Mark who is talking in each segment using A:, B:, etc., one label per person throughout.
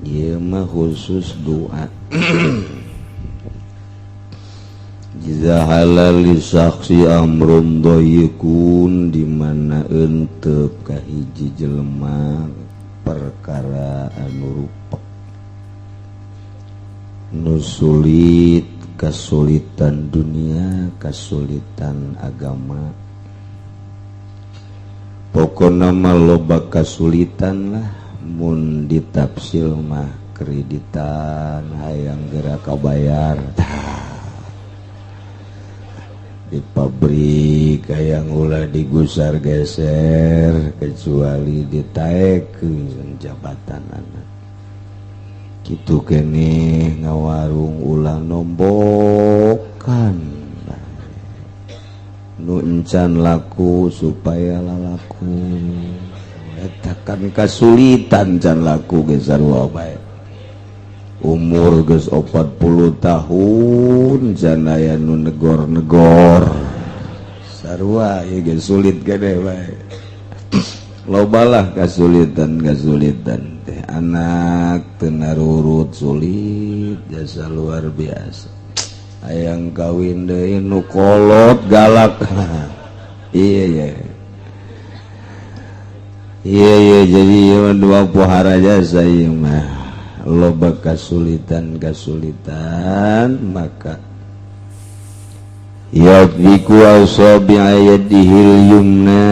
A: Ieu mah khusus doa. Iza halal li saksi amrun dhayyikun, di mana entep ka hiji jelema perkara anu rupek, nu sulit, kasulitan dunia, kasulitan agama, pokona mah loba kasulitan lah. Mun ditafsil mah kreditan hayang geura kabayar, di pabrik hayang ulah digusar geser kecuali ditaekeun jabatan anak kitu keneh, ngawarung ulah nombokan nu encan laku supaya lalaku. Eta kan kasulitan can laku ge sarua bae. Umur geus 40 tahun can aya nu negor-negor, sarua ieu ge sulit gede bae. Lobalah kasulitan-kasulitan teh, anak teu narurut sulit jasa luar biasa, hayang kawin deui nu kolot galak. Iya iya iya iya, jadi ieu mah dua pohara jasa ieu mah loba kasulitan-kasulitan. Maka yadriku asabi'a yadihil yumna,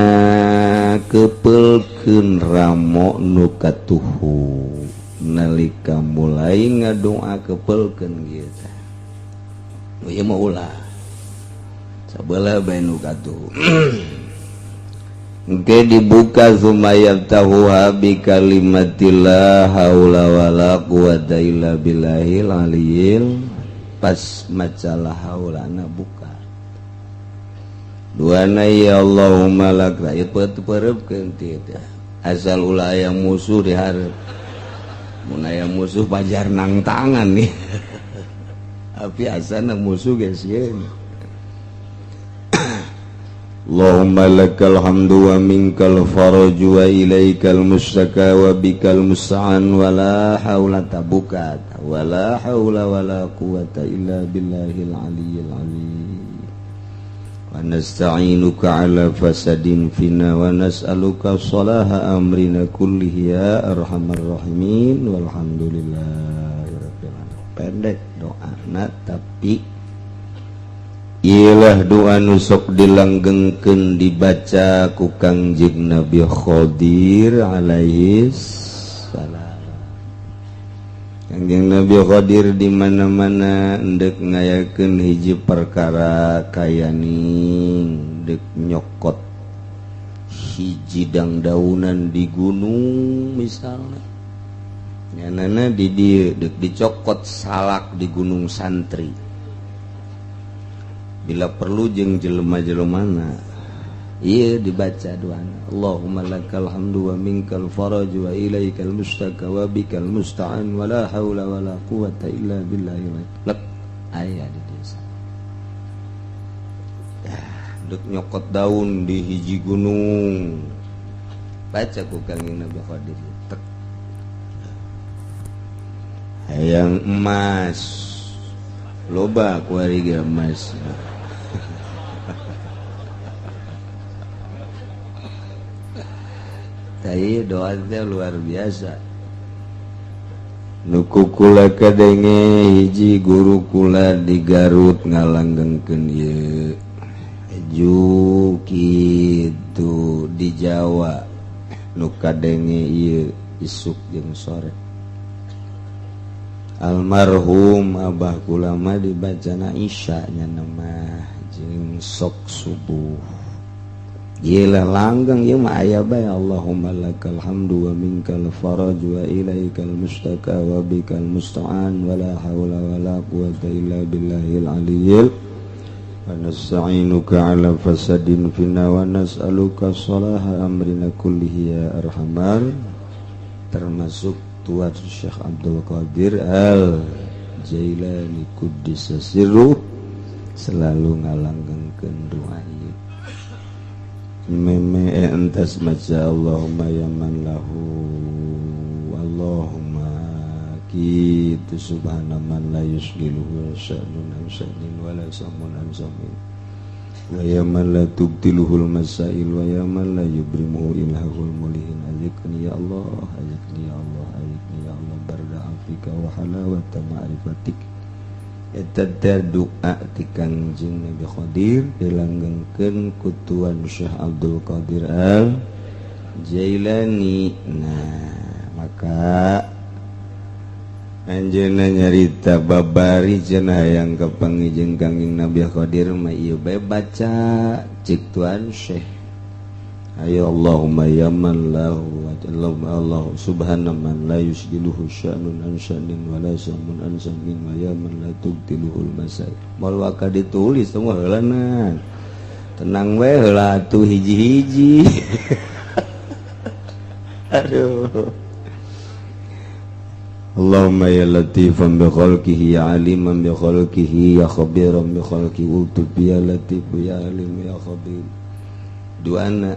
A: kepelkeun ramo nu katuhu nalika mulai ngadoa, kepelkeun kieu tah. Ieu mah ulah sabelah bae nu katuhu. Engke dibuka, summa yaftahuha bi kalimatillah haula wala quwata illa billahil aliyil. Pas maca la haulana buka duana, ya Allahumma lak ieu peureupkeun teh, asal ulah aya musuh di hareup. Mun aya musuh pajar nang tangan nih, tapi asana musuh geus sieun. Allahumma lakal hamdu wa minkal faraju wa ilaikal mustaka wa bikal musta'an wa la haula, tabuka wa la haula wa la quwata illa billahil aliyyil azim wa nasta'inuka ala fasadin fina wa nas'aluka salaha amrina kullihi ya arhamar rahimin walhamdulillahi rabbil alamin. Pendek doana, tapi iyalah doa nu sok dilanggengkeun dibaca ku Kangjeng Nabi Khadir alaihi salam. Kangjeng Nabi Khadir di mana-mana endek ngayakeun hiji perkara kayaning dek nyokot hiji dangdaunan di gunung misalnya, nyanana di dieu dek dicokot salak di Gunung Santri, bila perlu jeung jelema-jelemana, iya dibaca doana Allahumma lakal hamdu wa minkal faraj wa ilaikal mustaka wa bikal musta'an wa la haula wa la quwata illa billahi. Lek aya di desa dek nyokot daun di hiji gunung, baca ku Kangjeng Nabi Khadir. Tek hayang emas loba kuari ge emas. Tapi doa teh luar biasa. Nu kula kadenge hiji guru kula di Garut ngalanggengkeun ieu ju kitu di Jawa nu kadenge ieu isuk jeung sore. Almarhum abah kula mah dibacana Isya nya mah jeung sok subuh. Gila langgeng ieu mah aya bae Allahumma lakal hamdu wa minkal faraj wa ilaikal mustaka wa bikal musta'an wa la haula wa la quwata illa billahil aliyyil wa nasta'inuka ala fasadin fina wa nas'aluka salaha amrina kullihi ya arhamar. Termasuk Tuan Syekh Abdul Qadir Al Jailani Quddisa sirruh selalu ngalanggengkeun doa ieu. Meme entas maca Allahumma ya man lahu Allahumma Kitu subhana man la yusgiluhu sya'nun an sya'nin wa la samun an samin. Wa ya man la tubtiluhul masail wa ya man la yubrimuhu ilhahul mulihin. Azikni ya Allah, azikni ya Allah, azikni ya Allah barda afika wa halawata ma'rifatik. Eta teh doa ti Kangjeng Nabi Khadir dilanggengkeun ku Tuan Syekh Abdul Qadir Al Jailani. Nah, maka anjeunna nyarita babari cenah hayang kapanggih jeung Kangjeng Nabi Khadir mah ieu bae baca cik Tuan Syekh. Ayo Allahumma ya man lahu Allah subhana man la yusgiluhu sya'nun an sya'nin wa la samun an samin wa ya man la tubtiluhul masail. Moal waka ditulis tong heulanan. Tenang we heula atuh hiji-hiji. Aduh. Allahumma ya latifan bi khalqihi ya aliman bi khalqihi ya khabiran bi khalqihi utub ya latif ya alim ya khabir. Duana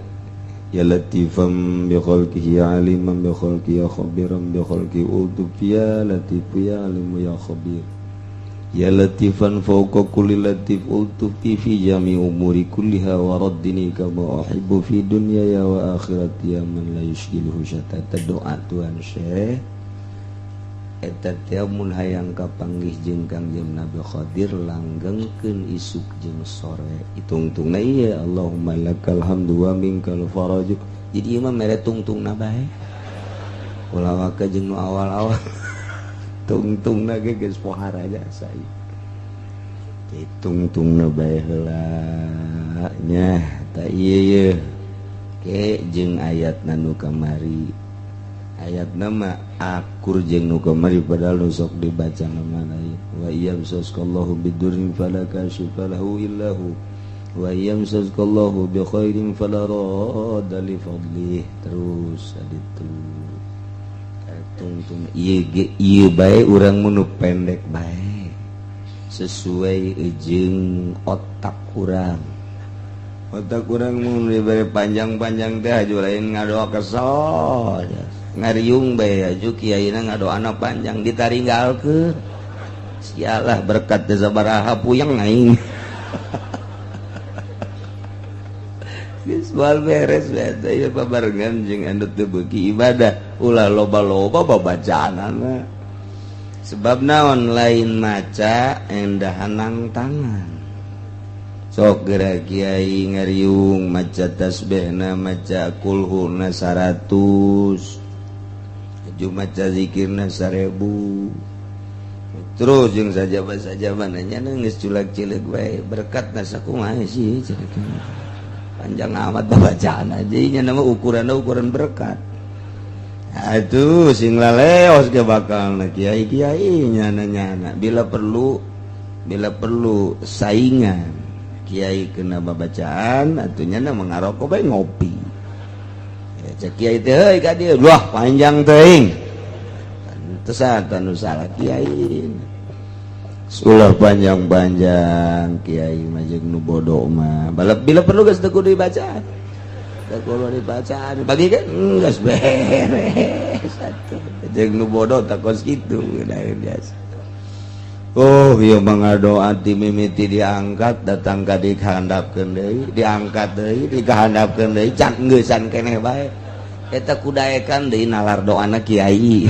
A: ya latifan bi khalqihi ya aliman bi khalqihi ya khabiran bi khalqihi utub ya latif ya alim ya khabir. Ya latifan fawqa kulli latif utub fi jami umuri kulliha wa raddini kama uhibbu fi dunya wa akhirati ya man la yushghiluhu syatata. Doa Tuan Syekh eta teh mun hayang kapanggih jeung Kangjeng Nabi Khadir langgengkeun isuk jeung sore. Itungtungna ieu Allahumma lakal hamdu wa minkal faraj. Jadi ieu mah mere tungtungna bae. Ulah waka jeung nu awal-awal. Tungtungna ge geus pohara jasa ieu. Tungtungna bae heula nya ta ieu ye. Ke jeung ayatna nu kamari. Ayat nama akur jeung nu kamari padahal nu sok dibaca nama lain. Wa yamsaskallahu bidurrin fala kashifa lahu illa hu wa yamsaskallahu bi khairin fala radda li fadlih. Terus aditu tungtung ieu ge ieu bae urang mun pendek bae sesuai jeung otak urang. Otak urang mun dibere panjang-panjang teh aju lain ngadoa kesel. Ngariung bae aju kiaina ngadoana panjang ditaringgalkeun. Sialah berkat teh sabaraha puyeng aing. Geus moal beres bae teh ieu babarengan jeung anu teu beuki ibadah ulah loba-loba babacaanana. Sebab naon lain maca endahanang tangan. Sok geura kiai ngariung maca tasbihna maca kulhuna 100. Jumat zikirna 1000. Terus jeung sajaba-sajabana nya geus culak-cileuk bae berkatna sakumaha sih panjang amat bacaan aja nya nama ukuran ukuran berkat. Atuh sing laleos ge bakalna kiai-kiai nyana-nyana bila perlu saingan kiai kena babacaan atuh nyana ngarokok bae ngopi. Cek kiai teh heuy ka dieu wah panjang teuing. Pantesan nu salah kiai. Ulah panjang-panjang kiai mah jeung nu bodoh mah. Balap bila perlu geus teu kudu dibacaan. Teu kudu dibacaan. Bagi kan geus beres atuh. Jeung nu bodoh tak kos kitu biasa. Oh ieu mah ngadoa ti mimiti diangkat datang ka dikahandapkeun deui, diangkat deui, dikahandapkeun deui, can geusan keneh bae. Eta kudaekan deui nalar doana kiai.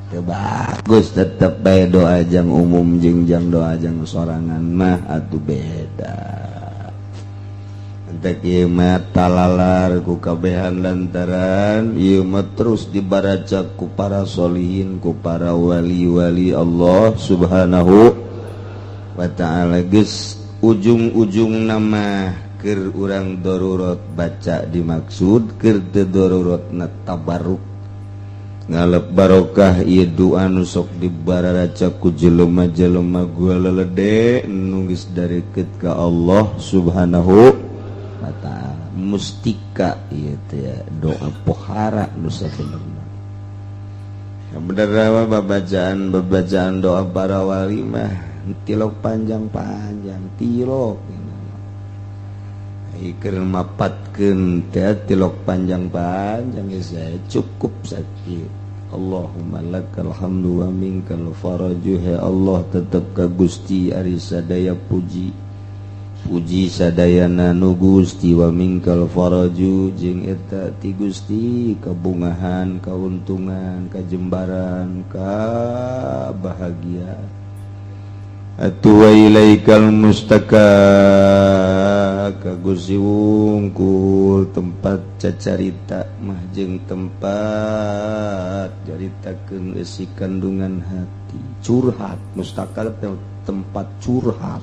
A: Teu bagus tetep bae doa jang umum jeung jang doa jang sorangan mah atuh beda. Entek ieu mah talalar ku kabehan lantaran ieu mah terus dibaraca ku para solihin ku para wali-wali Allah Subhanahu wa ta'ala. Geus ujung-ujung nama keur urang darurat baca dimaksud keur teu daruratna tabarruk ngalep barokah ieu doa nu sok dibararaca ku jelema-jelema gua lelede nu geus dareukeut ka Allah Subhanahu wa ta'ala. Mustika ieu teh doa pohara nu sabenerna. Bener babacaan doa para wali mah tilok panjang-panjang tilok iker mapatkeun teh tilok panjang-panjang geus cukup sakit. Allahumma lakal hamdu wa minkal faraju. Ya Allah tetep ka Gusti ari sadaya puji, puji sadayana nu Gusti, wa minkal faraju jeung eta ti Gusti kabungahan, kauntungan, kajembaran, kabahagiaan. Atuh wa ilaikal mustaka ka Gusti wungkul tempat cacarita mah jeung tempat caritakeun eusi kandungan hati, curhat. Mustaka tempat curhat.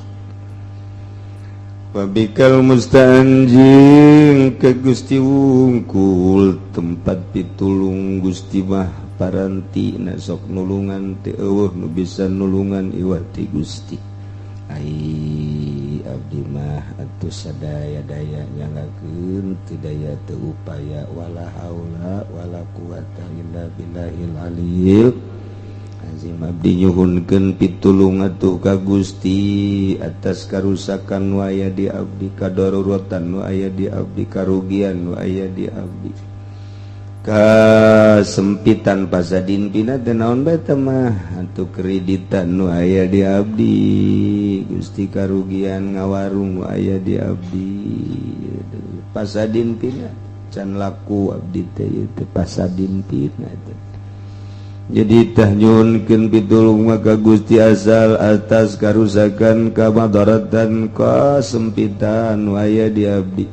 A: Wabikal musta'an jeung ka Gusti wungkul tempat pitulung Gusti mah paranti na sok nulungan teu eueuh nu bisa nulungan iwat ti Gusti. Ai abdi mah atuh sadaya-daya nyanggakeun teu daya teu upaya, wala haula wala quwata illa billahil aliyil azim. Abdi nyuhunkeun pitulung atuh ka Gusti atas karusakan nu aya di abdi, kadaruratan nu aya di abdi, karugian nu aya di abdi, kasempitan pasadin pina teu naon bae teh mah atuh kreditan nu aya di abdi Gusti, karugian ngawarung nu aya di abdi, pasadin pina can laku abdi teh ieu teh pasadin pina teh. Jadi tah nyuhunkeun pitulung mah ka Gusti asal atas karusakan, kamadaratan, kasempitan nu aya di abdi.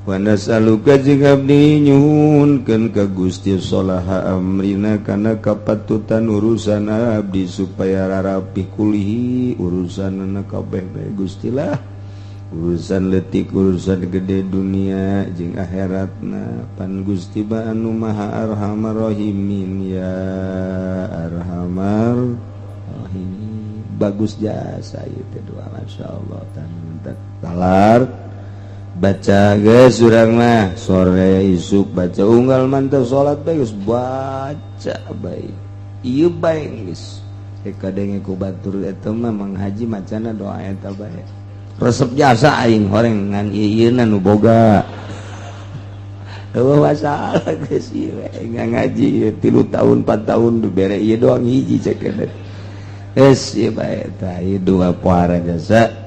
A: Wa nas'aluka jeung abdi nyuhunkeun ka Gusti sholaha amrina kana kapatutan urusan abdi supaya rarapi kulihi urusanna kabeh bae Gusti lah, urusan leutik urusan gede dunia jeung akhiratna. Pan Gusti ba anu maha arhamar rahimin ya arhamar rahimin. Bagus jasa ieu teh doa, masyaallah. Talar baca geus urang mah sore isuk baca unggal mantap salat bae geus baca bae ieu bae geus kadenge ku batur eta mah Mang Haji macana doa eta bae resep jasa aing horeng ngan ieu-ieuna nu boga eueuh masalah geus ieu ngaji 3 tahun 4 tahun dibere ieu doang hiji cek geus ieu bae tah ieu doa puara jasa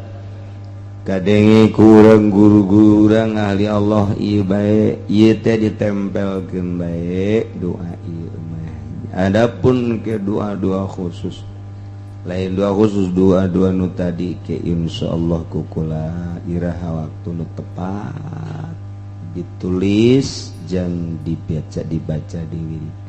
A: kadenge kurang guru-guru urang ahli Allah ieu bae ieu teh ditempelkeun bae doa ieu mah. Adapun ke doa-doa khusus lain doa khusus doa-doa nu tadi ke insyaallah kukula iraha waktu nu tepat ditulis jangan dibaca, dibaca di wiritan.